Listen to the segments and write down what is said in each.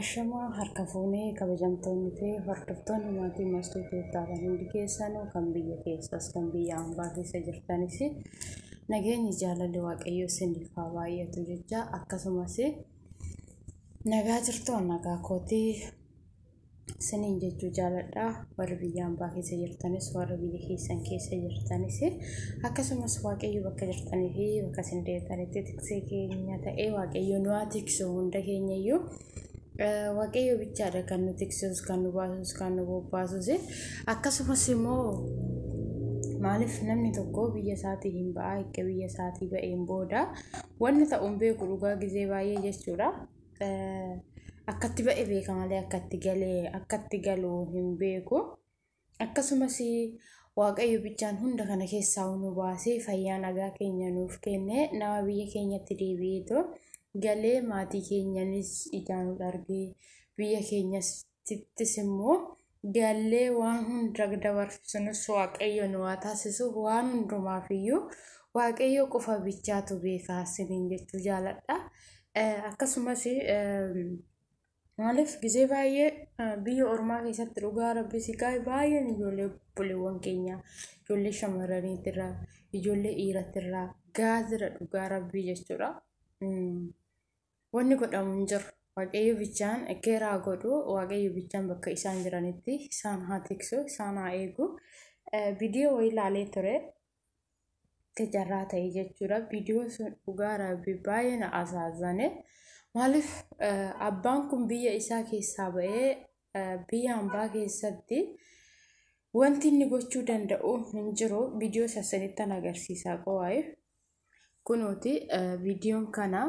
Ashamaa harka fuunee kabajamtoonni fi hordoftoonni maatii Mastuu taatan hundi keessanuu kan biyya keessas kan biyya hambaa keessa jirtanis nageenyi jaalalli Waaqayyoo isiniif haa baay'atu jecha, akkasumas nagaa jirtu, nagaa kootii isiniin jechuu jaaladha. Warri biyya hambaa keessa jirtanis, warri biyya keessan keessa jirtanis, akkasumas Waaqayyo bakka jirtanii fi bakka isin deemtanitti tiksee keenya ta'ee Waaqayyo nu haa tiksu hunda keenya iyyuu. Waaqayyo bichaadha kan nu tiksus, kan nu baasus, kan nu bobbaasus. Akkasumas immoo maaliif namni tokko biyya isaatii hin ba'a, erga biyya isaatii ba'een booda wanni ta'u hin beeku dhugaa gizee baay'ee jechuudha. Akkatti ba'e beeka malee akkatti galee akkatti galu hin beeku. Akkasumas Waaqayyo bichaan hunda kana keessaa nu baasee fayyaa nagaa keenya nuuf kenne, nama biyya keenyatti deebi'eetoo galee maatii keenyanis ijaan nu argee, biyya keenyattis immoo gallee waan hunda dabarsinus Waaqayyo nu haa taasisu. Waan hundumaaf iyyuu Waaqayyo qofa bichaatu beekaa isiniin jechuu jaaladha. Akkasumas maaliif gizee baay'ee biyya ormaa keessatti dhugaa rabbi siqaa baay'een ijoollee obboleewwan keenya, ijoollee shamarraniitirraa, ijoollee dhiiratirraa gaazira dhugaa rabbii jechuudha. Wanni godhamu hin jiru. Waaqayyo bichaan keeraa godhu, Waaqayyo bichaan bakka isaan jiranitti isaan haa tiksu, isaan haa eegu. Viidiyoo wayii ilaalee ture. Gajarraa ta'e jechuudha. Viidiyoon sun dhugaa rabbi baay'ee na asaazane. Maaliif abbaan kun biyya isaa keessaa ba'ee biyya hambaa keessatti wanti inni gochuu danda'u hin jiru. Viidiyoo isa isinittan agarsiisaa qowaa'e. Kunuuti viidiyoon kana,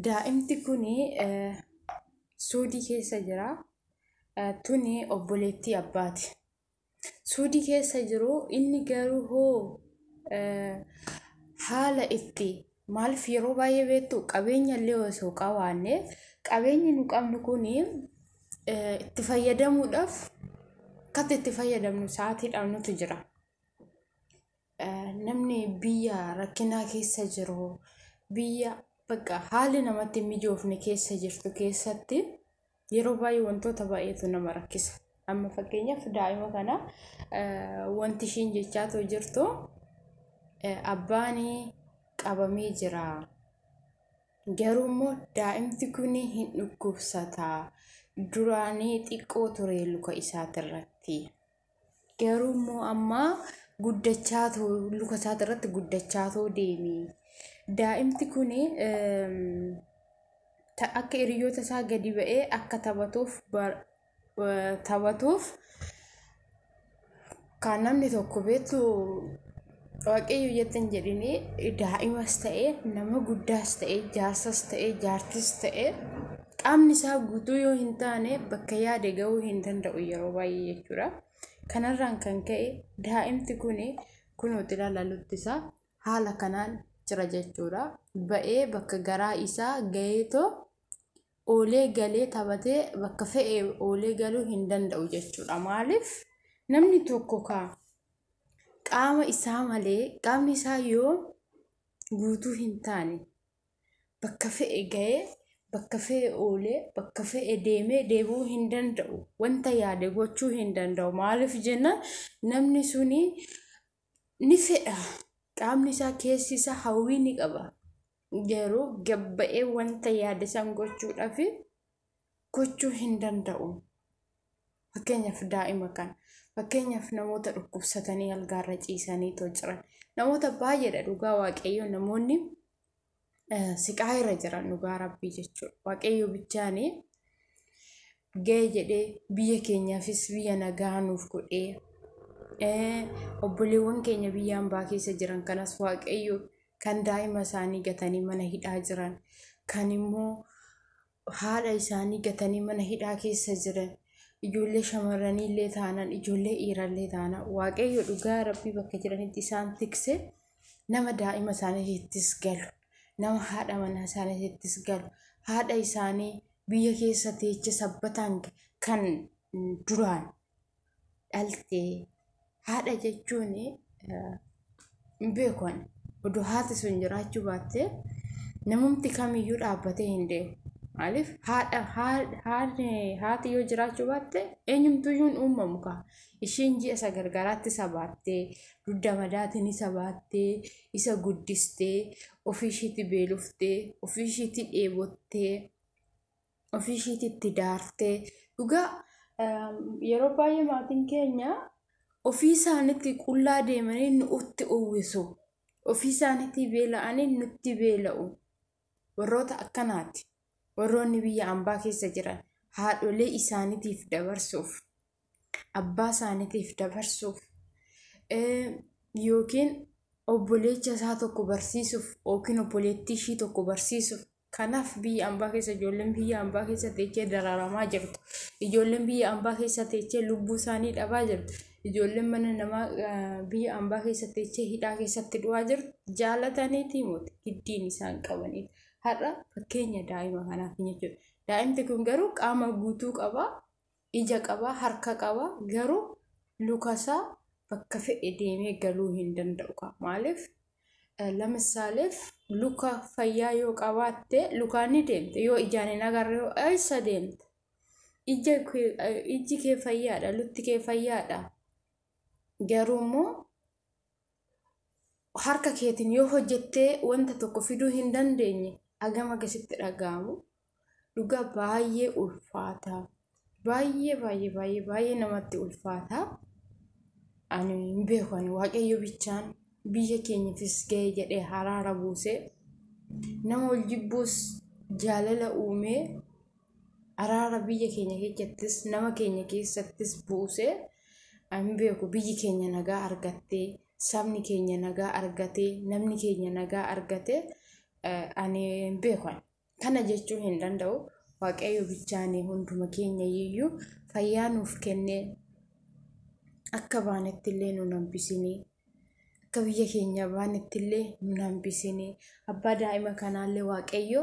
daa'imti kun Suudii keessa jira. Tuni obboleettii abbaati. Suudii keessa jiru, inni garuu hoo haala itti maaliif yeroo baay'ee beektu, qabeenya illee osoo qabaanne qabeenyi nu qabnu kun itti fayyadamuudhaaf akkatti itti fayyadamnu sa'aatii dhabnutu jira. Namni biyya rakkinaa keessa jiru, biyya bakka haalli namatti hin mijoofne keessa jirtu keessatti yeroo baay'ee wantoota baay'eetu nama rakkisa. Amma fakkeenyaaf daa'ima kana wanti ishiin jechaa jirtu, abbaan qabamee jira. Garuu immoo daa'imti kun hin dhukkubsata. Duraanii xiqqoo ture luka isaatirratti. Garuu immoo amma guddachaa luka isaatirratti guddachaa deemi. Daa'imti kun akka hiriyoota isaa gadi ba'ee akka taphatuuf kan namni tokko beektu Waaqayyo jettan jedhini, daa'imas ta'e, nama guddaas ta'e, jaarsas ta'e, jaartis ta'e, qaamni isaa guutuu yoo hin taane bakka yaade ga'uu hin danda'u yeroo baay'ee jechuudha. Kanarraan kan ka'e daa'imti kun kunuuti ilaalutti isaa haala kanaan jira jechuudha. Ba'ee bakka garaa isaa ga'eetoo oolee galee taphatee bakka fe'e oolee galuu hin danda'u jechuudha. Maaliif namni tokko kaa qaama isaa malee, qaamni isaa yoo guutuu hin taane bakka fe'e ga'ee, bakka fe'e oolee, bakka fe'e deemee deebi'uu hin danda'u. Wanta yaade gochuu hin danda'u. Maaliif jennaan namni suni ni fedha. Qaamni isaa keessi isaa hawwii ni qaba. Garuu gabba'ee wanta yaade san gochuudhaaf gochuu hin danda'u. Fakkeenyaaf daa'ima kana. Fakkeenyaaf namoota dhukkubsatanii algaarra ciisanii jiran. Namoota baay'eedha dhugaa Waaqayyo, namoonni siqaa irra jiran dhugaa rabbii jechuudha. Waaqayyo bichaanii ga'e jedhee biyya keenyaafis biyya nagaa nuuf godhee, obboleewwan keenya biyya hambaa keessa jiran kanas Waaqayyo kan daa'ima isaanii gatanii mana hidhaa jiran, kan immoo haadha isaanii gatanii mana hidhaa keessa jiran, ijoollee shamarranii illee taanan, ijoollee dhiirallee taanan, Waaqayyo dhugaa rabbii bakka jiranitti isaan tikse, nama daa'ima isaaniittis galu, nama haadha manaa isaaniittis galu, haadha isaanii biyya keessa teeche sabbataan kan duraan dhaltee. Haadha jechuun hin beeku ani. Odoo haati sun jiraachuu baattee Namumti kamiyyuu dhaabbatee hin deemu. Maaliif haati yoo jiraachuu baatte eenyumtuyyuu hin uumamu kaa. Isheen ji'a isa gargaraatti isa baattee, dugda madaatiin isa baattee, isa guddistee, ofii ishiitti beeloftee, ofii ishiitti dheebottee, ofii ishiitti itti daartee. Dhugaa yeroo baay'ee maatiin keenya ofii isaaniitti qullaa deemanii nutti uwwisu. Ofii isaaniitti beela'anii nutti beela'u. Warroota akkanaati. Warroonni biyya ambaa keessa jiran haadholee isaaniitiif dabarsuuf, abbaa isaaniitiif dabarsuuf, yookiin obboleecha isaa tokko barsiisuuf yookiin obboleettii ishii tokko barsiisuuf. Kanaaf biyya ambaa keessa ijoolleen biyya ambaa keessa teechee dararamaa jirtu. Ijoolleen biyya ambaa keessa teechee lubbuu isaanii dhabaa jirtu. Ijoolleen mana namaa biyya ambaa keessa teechee hidhaa keessatti du'aa jirtu. Jaalataniitii miti giddiin isaan qabaniidha. Har'a fakkeenya daa'ima kanaaf jechuudha. Daa'imti kun garuu qaama guutuu qaba, ija qaba, harka qaba, garuu lukasaa bakka fedhe deemee galuu hin danda'u. Maaliif? Lamisaaleef luka fayyaa yoo qabaatte lukaan ni deemte, yoo ijaan hin agarre yoo eessa deemte? Ijji kee fayyaadha, lukti kee fayyaadha. Garuu immoo harka keetiin yoo hojjettee wanta tokko fiduu hin dandeenye hagam akkasitti dhaga'amu. Dhugaa baay'ee ulfaata. Baay'ee baay'ee baay'ee baay'ee namatti ulfaata. Ani hin beeku, ani Waaqayyo bichaan biyya keenyaafis ga'e jedhee haraara buusee nama wal jibbuus jaalala uumee araara biyya keenya keessattis nama keenya keessattis buusee ani hin beeku, biyyi keenya nagaa argattee, sabni keenya nagaa argatee, namni keenya nagaa argatee ani hin beeku. Kana jechuu hin danda'u. Waaqayyo bichaan hunduma keenya iyyuu fayyaa nuuf kennee akka baanetti illee nu hambisinii, akka biyya keenya baanetti illee nu hambisinii. Abbaa daa'ima kanaallee Waaqayyo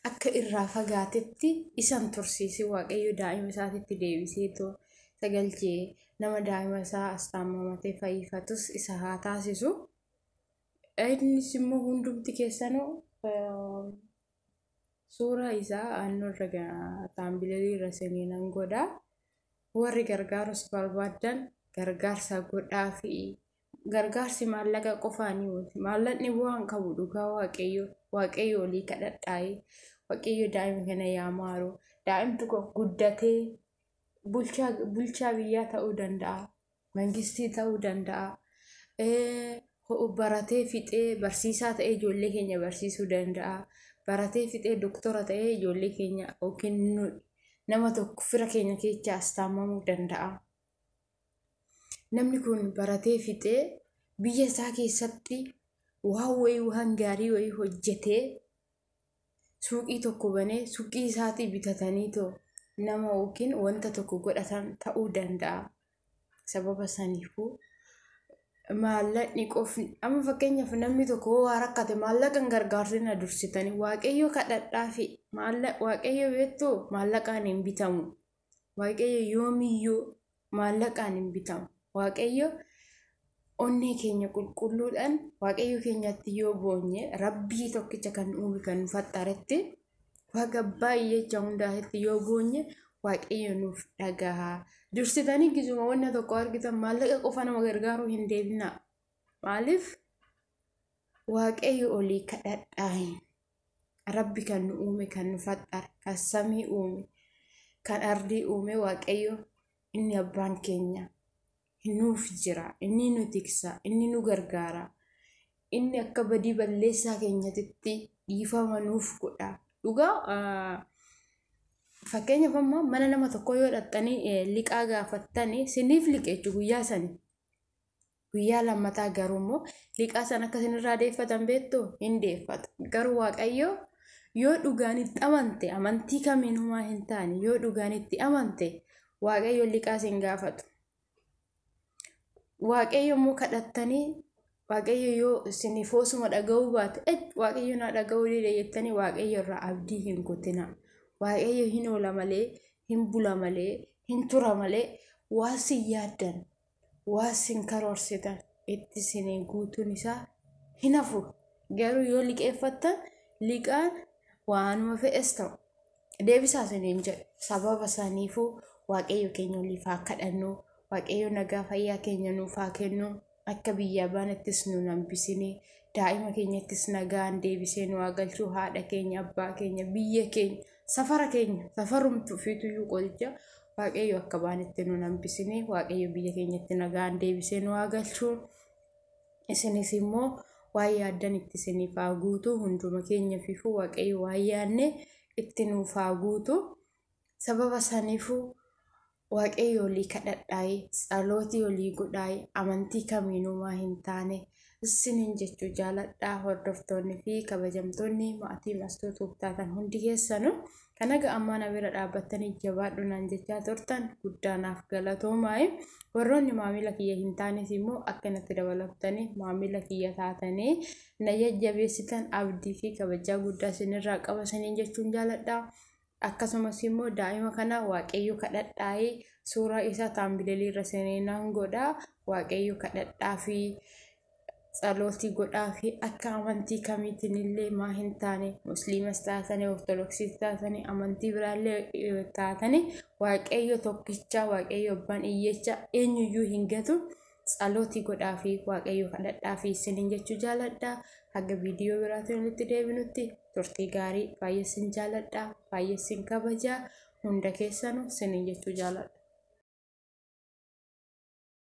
akka irraa fagaatetti isan tursiisee Waaqayyo daa'ima isaatitti deebiseetoo isa galchee nama daa'ima isaa as taammamatee fayyifatus isa haa taasisu. Innis immoo hundumti keessanuu suuraa isaa aannoo irra taambileelii irra siniinan godha. Warri gargaarus barbaaddan gargaarsa godhaa fi gargaarsi maallaqa qofaanii miti. Maallaqni bu'aa hin qabu dhugaa Waaqayyo. Waaqayyo olii kadhadhaa'ee Waaqayyo daa'ima kana yaa maaru. Daa'imti kun guddatee bulchaa biyyaa ta'uu danda'a. Mangistii ta'uu danda'a. Baratee fixee barsiisaa ta'ee ijoollee keenya barsiisuu danda'a. Baratee fixee doktora ta'ee ijoollee keenya yookiin nama tokko fira keenya keessaa as taamamuu danda'a. Namni kun baratee fixee biyya isaa keessatti waan wayii waan gaarii wayii hojjetee suuqii tokko banee suuqii isaatii bitatanii too nama yookiin wanta tokko godhatan ta'uu danda'a. Sababa saniifuu maallaqni qofni amma fakkeenyaaf namni tokko waa rakkate maallaqa hin gargaarsina dursitanii Waaqayyo kadhadhaa fi Waaqayyo beektuu maallaqaan hin bitamu. Waaqayyo yoomiyyuu maallaqaan hin bitamu. Waaqayyo onnee keenya qulqulluudhaan Waaqayyo keenyatti yoo boonye Rabbii tokkicha kan uume kan nu faxxaretti Waaqa baay'ee jecha hundaatti yoo boonye Waaqayyo nuuf dhagaha. Dursitanii gizuma wanna tokko argitan maallaqa qofa nama gargaaruu hin deebinaa. Maaliif? Waaqayyo olii kadhadhaa. Rabbi kan nu uume kan nu faxxare kan samii uume kan ardii uume Waaqayyo inni abbaan keenya nuuf jira, inni nu tiksa, inni nu gargaara, inni akka badii balleessaa keenyatitti dhiifama nuuf godha. Dhugaa fakkeenyaaf amma mana nama tokkoo yoo dhaqxanii liqaa gaafattanii siniif liqeechu guyyaa sani. Guyyaa lammataa garuu immoo liqaa sana akka isinirraa deeffatan beektuu hin deeffatu. Garuu Waaqayyo yoo dhugaan itti amante amantii kamiin humaa hin taane yoo dhugaan itti amante Waaqayyo liqaa sin gaafatu. Waaqayyo immoo kadhattanii Waaqayyo yoo isiniif osuma dhaga'uu baate Waaqayyo na dhaga'uu dide jettanii Waaqayyo irraa abdii hin kutina. Waaqayyo hin oola malee, hin bula malee, hin tura malee waa sin yaaddan, waa sin karoorsitan itti isinii guutuun isaa hin hafu. Garuu yoo liqeeffattan Liqaan waanuma fe'es ta'u deebisaa isiniin jedhe. Sababa saniifuu Waaqayyo keenya oliif haa kadhannu. Waaqayyo nagaa fayyaa keenya nuuf haa kennu. Akka biyyaa baanettis nu hambisinii. Daa'ima keenyattis nagaan deebisee nu haa galchu. Haadha keenya, abbaa keenya, biyya keenya, safara keenya, safarumtu ofiituyyuu qoricha. Waaqayyo akka baanetti nu hambisinii. Waaqayyo biyya keenyatti nagaan deebisee nu haa galchu. Isinis immoo waan yaaddan itti isiniif haa guutu. Hunduma keenyaafuu Waaqayyo waan yaadne itti nuuf haa guutu. Sababa saniifuu Waaqayyo olii kadhadhaayi, tsalootii olii godhaayi, amantii kamiinuu maa hin taane isiniin jechuu jaaladhaa. Hordoftoonni fi kabajamtoonni maatii Mastuu Tuub taatan hundi keessanuu kan haga ammaa na bira dhaabbattanii jabaadhu naan jechaa turtan guddaa naaf galatoomaa. Warroonni maamila kiyya hin taanes immoo akka natti dabalamtanii maamila kiyya taatanii na jajjabeessitan abdii fi kabajaa guddaa isinirraa qaba isiniin jechuun jaaladha. Akkasumas immoo daa'ima kana Waaqayyo kadhadhaa'ee suuraa isaa taambileelii irra seenaan godhaa. Waaqayyo kadhadhaa fi tsalootii godhaa fi akka amantii kamiitiin illee maa hin taane, musliimas taatanii, ortodoksiis taatanii, amantii biraallee taatanii, Waaqayyo tokkicha, Waaqayyo abbaan iyyecha eenyuyyuu hin gatu. Tsalootii godhaa fi Waaqayyo kadhadhaa fi isiniin jechuu jaaladha. Haga viidiyoo biraatiin walitti deebinutti turtii gaarii. Baay'ee isin jaaladha, baay'ee isin kabajaa, hunda keessanuu isiniin jechuu jaaladha.